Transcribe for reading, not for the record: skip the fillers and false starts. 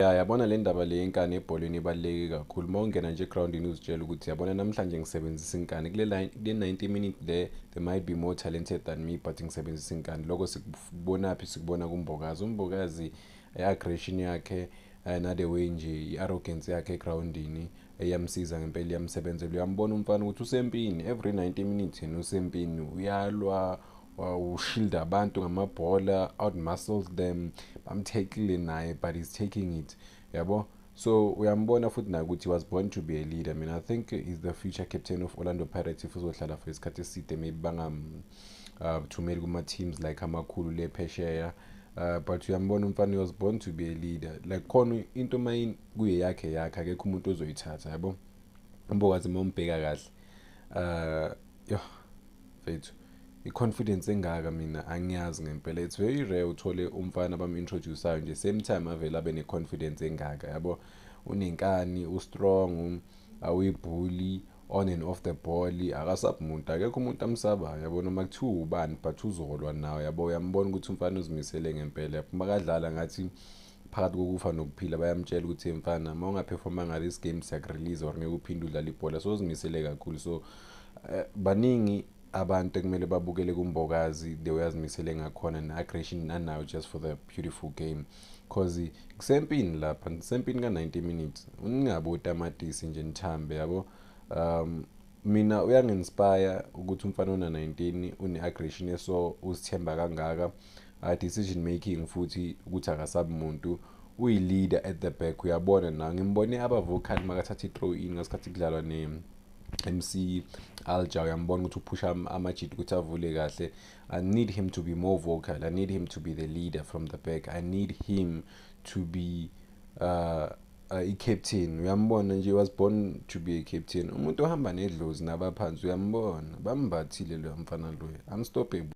Ya, yabona le ndaba le yenkani ebholweni ibaluleke kakhulu. Uma ungena nje egrawundini uzitshela ukuthi, yabona, namhlanje ngisebenzisa inkani kule line, kule 90 minute le, they might be more talented than me, but ngisebenzisa inkani. Lokho sikubonaphi? Sikubona kuMbokazi. UMbokazi, i-aggression yakhe nale way nje, i-arrogance yakhe egrawundini iyamsiza ngempela, iyamsebenzela. Uyambona umfana ukuthi usempini every 90 minutes, yena usempini, uyalwa, ushinda abantu ngamabhola, outmuscles them, bamthekile naye, but he's taking it, yabo. So uyambona futhi naye ukuthi he was born to be a leader. Mina, I think he's the future captain of Orlando Pirates if uzohlala for isikhathi eside, maybe bangam thumeli kuma-teams like amakhulu le phesheya, but uyambona umfana, he was born to be a leader. Like, khona into mayini kuye yakhe yakhe, akekho umuntu ozoyithatha, yabo. UMbokazi, uma umbheka kahle, yo mfethu, i-confidence engaka mina angiyazi ngempela. It's very rare uthole umfana bam-introduce-ayo nje, same time avele abe ne-confidence engaka, yabo. Unenkani, u-strong, awuyibhuli on and off the ball, akasabi muntu, akekho umuntu amsabayo, yabo, noma kuthiwa ubani, but uzolwa nawe, yabo. Uyambona ukuthi umfana uzimisele ngempela, yabo. Makadlala ngathi phakathi kokufa nokuphila, bayamtshela ukuthi, mfana, uma ungaphefomanga this game, siyakurelease or ngeke uphinde udlale ibhola. So uzimisele kakhulu. So baningi abantu ekumele babukele kuMbokazi, the way azimisele ngakhona ne-aggression anayo just for the beautiful game, 'cause kusempini lapha, kusempini ka-90 minutes, ungabe utamatisi nje nithambe, yabo. Mina uyangi-inspire ukuthi umfana ona-19 une-aggression eso, uzithemba kangaka, decision making futhi ukuthi akasabi muntu, uyi-leader at the back. Uyabona na, ngimbone aba-vocal makathatha i-throw in ngasikhathi kudlalwa ne-MC Alger. Uyambona ukuthi uphusha amajita ukuthi avule kahle. I need him to be more vocal. I need him to be the leader from the back. I need him to be i-captain. Uyambona nje, was born to be a captain, umuntu ohamba nedlozi nabaphansi. Uyambona, bambathile loya mfana loya, unstoppable.